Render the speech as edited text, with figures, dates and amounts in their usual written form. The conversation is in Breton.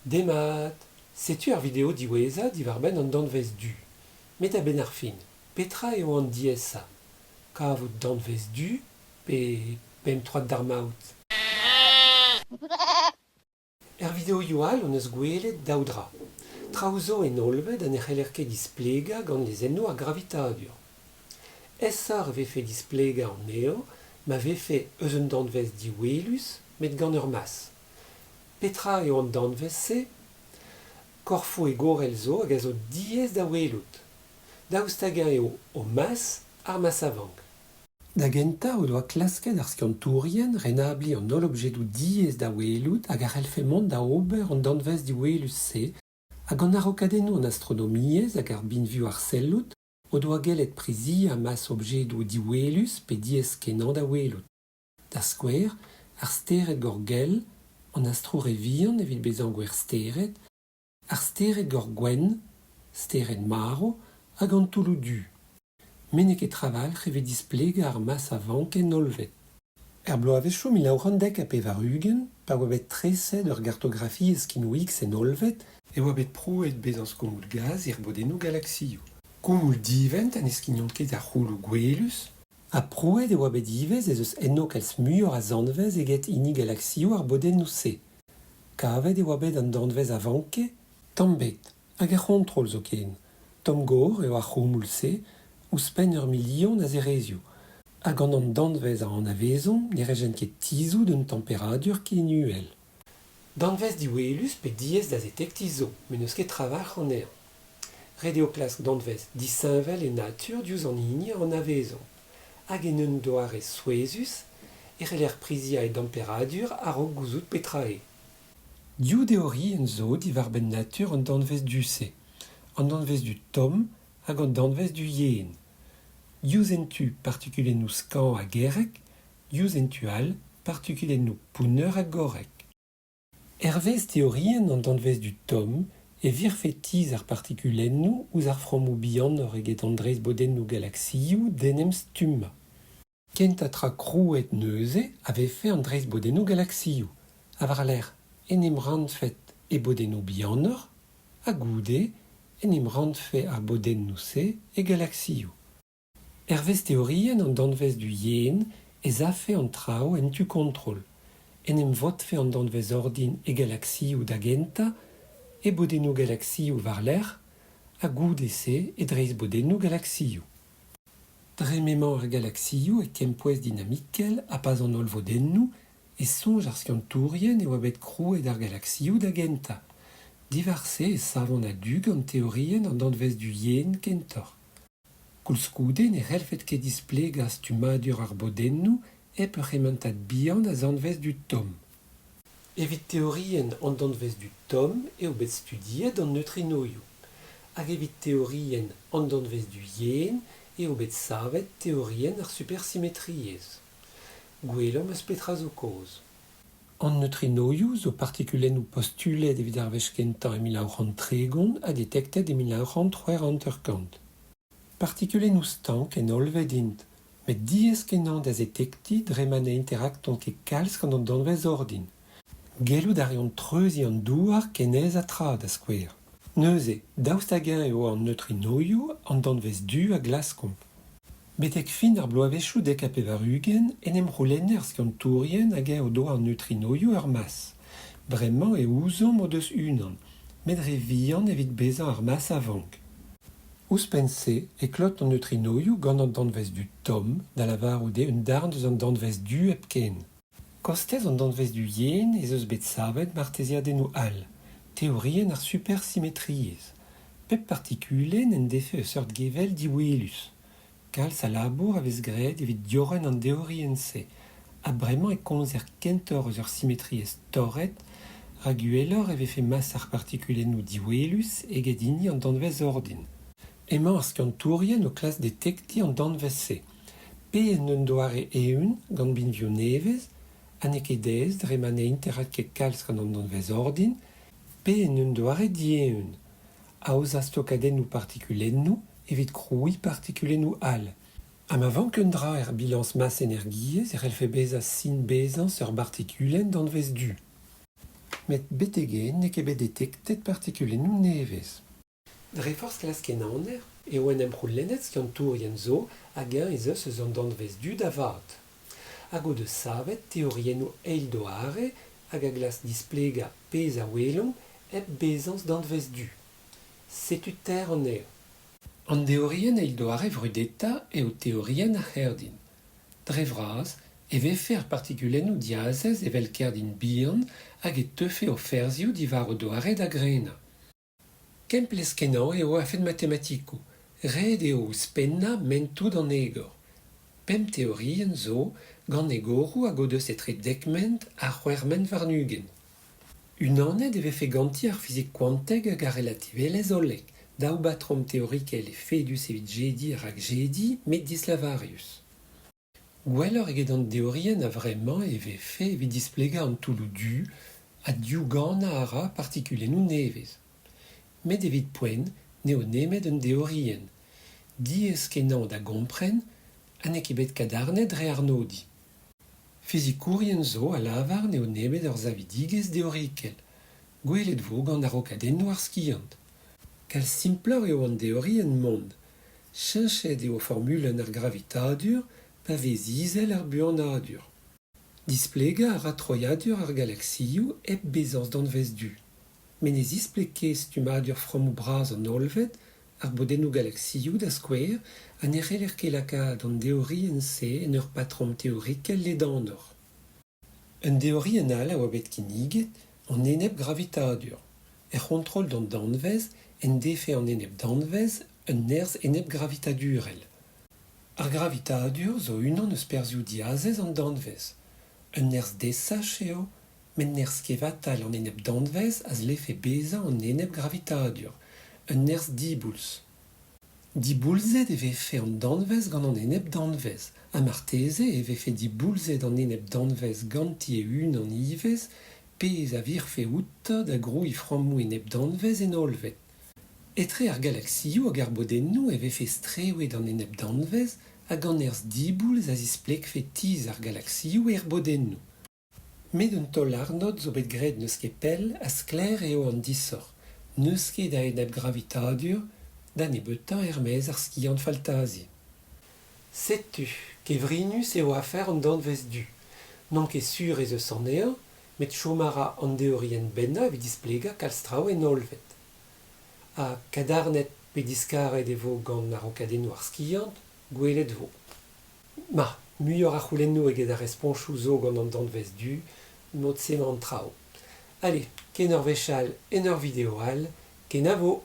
Demat! Setu ar video diwezhañ diwar-benn an danvez du. Met a-benn ar fin, petra eo an diaesañ? Kavout danvez du pe pemp troad d'ar maout? Er videoioù all hon eus gwelet daou dra. Traoù zo en hollved ha ne c'heller ket displegañ gant lezennoù ar gravitadur. Aesoc'h e vefe displegañ anezho ma vefe eus un danvez diwelus met gant ur mas. Petra eo an danvez-se ? Korfoù egorel zo hag a zo diaes da welout. Daoust hag-eñ eo o mas ar mas a vank ? Da gentañ o doa klasket ar skiantourien renabliñ an holl objedoù diaes da welout hag a c'hellfe mont da ober an danvez diwelus-se ha gant araokadennoù an astronomiezh hag ar binvioù arsellout o doa gellet priziañ mas objedoù diwelus pe diaes-kenañ da welout. Da skouer, ar stered gorgell, an astroù re vihan evit bezañ gwerc'hstered, Ar stered-gor gwenn, stered marv, hag an toulloù du. Met n'eo ket trawalc'h evit displegañ ar mas a vank en hollved. Er bloavezhioù 1990, pa oa bet treset ur gartografiezh skinwix en hollved, e oa bet prouet bezañs koumoul gaz er bodennoù galaksioù. Koumoul divent ha ne skignont ket ar c'houloù gwelus. Ha prouet e oa bet ivez ez eus enno kalz muioc'h a zanvez eget hini galaksioù ar bodennoù-se. Kavet e oa bet an danvez a vanke, tamm ebet, hag er c'hontrol zoken. Tomm-gor eo ar c'houmoul-se, ouzhpenn ur milion a zerezioù. Ha gant an danvez a anavezomp ne rejent ket tizhout un temperadur ken uhel. Danvez diwelus pe diaes da zetektiñ zo, met n'eus ket trawalc'h anezhañ. Ret eo klask danvez disheñvel e natur diouzh an hini a anavezomp. Hag en un doare souezhus e c'heller priziañ e demperadur a-raok gouzout petra eo. Div deorienn zo diwar-benn natur an danvez du-se, an danvez du tomm hag an danvez du yen. Diouzh un tu partikulennoù skañv ha gerrek, diouzh un tu all partikulennoù pounner ha gorrek. Hervez teorienn an danvez du tomm e virfe tizh ar partikulennoù ouzh ar frammoù bihanoc'h eget an dreistbodennoù galaksioù d'en em stummañ. Kentañ tra krouet neuze a vefe an dreistbodennoù galaksioù, ha war-lerc'h en em rannfed e bodennoù bihanoc'h, ha goude en em rannfe ar bodennoù-se e galaksioù. Hervez teorienn an danvez du yen ez afe an traoù en tu kontrol, en em vodfe an danvez ordin e galaksioù da gentañ, e bodennoù galaksioù war-lerc'h, ha goude-se e dreistbodennoù galaksioù. Dre m'emañ ar galaksioù e kempouez dinamikel ha pas an holl vodennoù e soñj ar skiantourien e oa bet krouet ar galaksioù da gentañ. Diwar-se e savont a-du gant teorienn an danvez du yen kentoc'h. Koulskoude ne c'hellfed ket displegañ stummadur ar bodennoù hep ur c'hementad bihan a zanvez du tomm. Evit teorienn an danvez du tomm eo bet studiet an neutrinoioù, hag evit teorienn an danvez du yen eo bet savet teorienn ar supersimetriezh. Gwelomp eus petra zo kaoz. An neutrinoioù zo partikulennoù postulet evit ar wech kentañ e 1930 ha detektet e 1956. Partikulennoù stank en hollved int, met diaes-kenañ da zetektiñ dre ma ne interaktont ket kalz gant an danvez ordin. Gellout a reont treuziñ an Douar ken aes ha tra, da skouer. Neuze, daoust hag-eñ eo an neutrinoioù an danvez du a glaskomp ? Betek fin ar bloavezhioù 90 en em c'houlenne ar skiantourien hag-eñ o doa an neutrinoioù ur mas. Bremañ e ouzomp o deus unan, met re vihan evit bezañ ar mas a vank. Ouzhpenn-se e klot an neutrinoioù gant an danvez du tomm, da lavarout eo un darn eus an danvez du hepken. Kostez an danvez du yen ez eus bet savet martezeadennoù all, teorienn ar supersimetriezh. Pep partikulenn en defe ur seurt gevell diwelus. Kalz a labour a vez graet evit diorren an deorienn-se, ha bremañ e komzer kentoc'h eus ur simetriezh torret, rak uheloc'h e vefe mas ar partikulennoù diwelus eget hini an danvez ordin. Emañ ar skiantourien o klask detektiñ an danvez-se. Pe en un doare eeun gant binvioù nevez, ha n'eo ket aes dre ma ne interak ket kalz gant an danvez ordin, pe en un doare dieeun, aozañ stokadennoù partikulennoù evit krouiñ partikulennoù all. Ha ma vank un dra er bilañs mas energiezh e c'hellfe bezañ sin bezañs ur bartikulenn danvez du. Met betek-henn n'eo ket bet detektet partikulennoù nevez. Dre forzh klask en aner eo en em c'houlennet skiantourien zo hag-eñ ez eus eus an danvez du da vat. Hag o deus savet teoriennoù eil doare hag a glask displegañ pezh a welomp hep bezañs danvez du. Setu teir anezho. An deorienn eil doare vrudetañ eo teorienn ar c'herdin. Dre vras e vefe ar partikulennoù diazez evel kerdin bihan hag e teufe o ferzhioù diwar o doare da grenañ. Kemplezh-kenañ eo a-fet matematikoù, ret eo ouzhpennañ mentoù d'an egor. Pemp teorienn zo, gant egoroù hag o deus etre dek ment ha c'hwec'h ment warn-ugent. Unanet e vefe ganti ar fizik kwantek hag ar relativelezh hollek, daou batrom teorikel efedus evit jediñ ha rakjediñ met dislavarus. Gwelloc'h eget an deorienn a-vremañ e vefe evit displegañ an toulloù du ha diouganañ a ra partikulennoù nevez. Met evit poent n'eo nemet un deorienn, diaes-kenañ da gompren ha n'eo ket bet kadarnaet dre arnodiñ. Fizikourien zo a lavar n'eo nemet ur savidigezh deorikel. Gwelet e vo gant araokadennoù ar skiant. Kalz simploc'h eo an deorienn mont. Cheñchet eo formulenn ar gravitadur pa vez izel ar buanadur. Displegañ a ra troiadur ar galaksioù hep bezañs danvez du. Met ne zispleg ket stummadur frammoù bras an hollved, ar bodennoù galaksioù da skouer, ha ne c'heller ket lakaat an deorienn-se en ur patrom teorikel ledanoc'h. Un deorienn all a oa bet kinniget, an enepgravitadur. Er c'hontrol d'an danvez en defe an enepdanvez un nerzh enepgravitadurel. Ar gravitadur zo unan eus perzhioù diazez an danvez. Un nerzh desach eo, met nerzh kevatal an enepdanvez a zlefe bezañ an enepgravitadur, un nerzh diboulz. Diboulzet e vefe an danvez gant an enepdanvez ha marteze e vefe diboulzet an enepdanvez ganti e-unan ivez, pezh a virfe outañ da grouiñ frammoù enepdanvez en hollved. Etre ar galaksioù hag ar bodennoù e vefe strewet an enepdanvez hag an nerzh diboulz a zisplegfe tizh ar galaksioù er bodennoù. Met un taol-arnod zo bet graet n'eus ket pell ha sklaer eo an disoc'h, n'eus ket a enepgravitadur, da nebeutañ er-maez ar skiant-faltazi. Setu, kevrinus eo afer an danvez du. N'on ket sur ez eus anezhañ, met chom a ra an deorienn bennañ evit displegañ kalz traoù en hollved. Ha kadarnaet pe diskaret e vo gant araokadennoù ar skiant, gwelet e vo. Ma, muioc'h a c'houlennoù eget a respontoù zo gant an danvez du, mod-se emañ an traoù. Ale, ken ur wech all en ur video all, kenavo!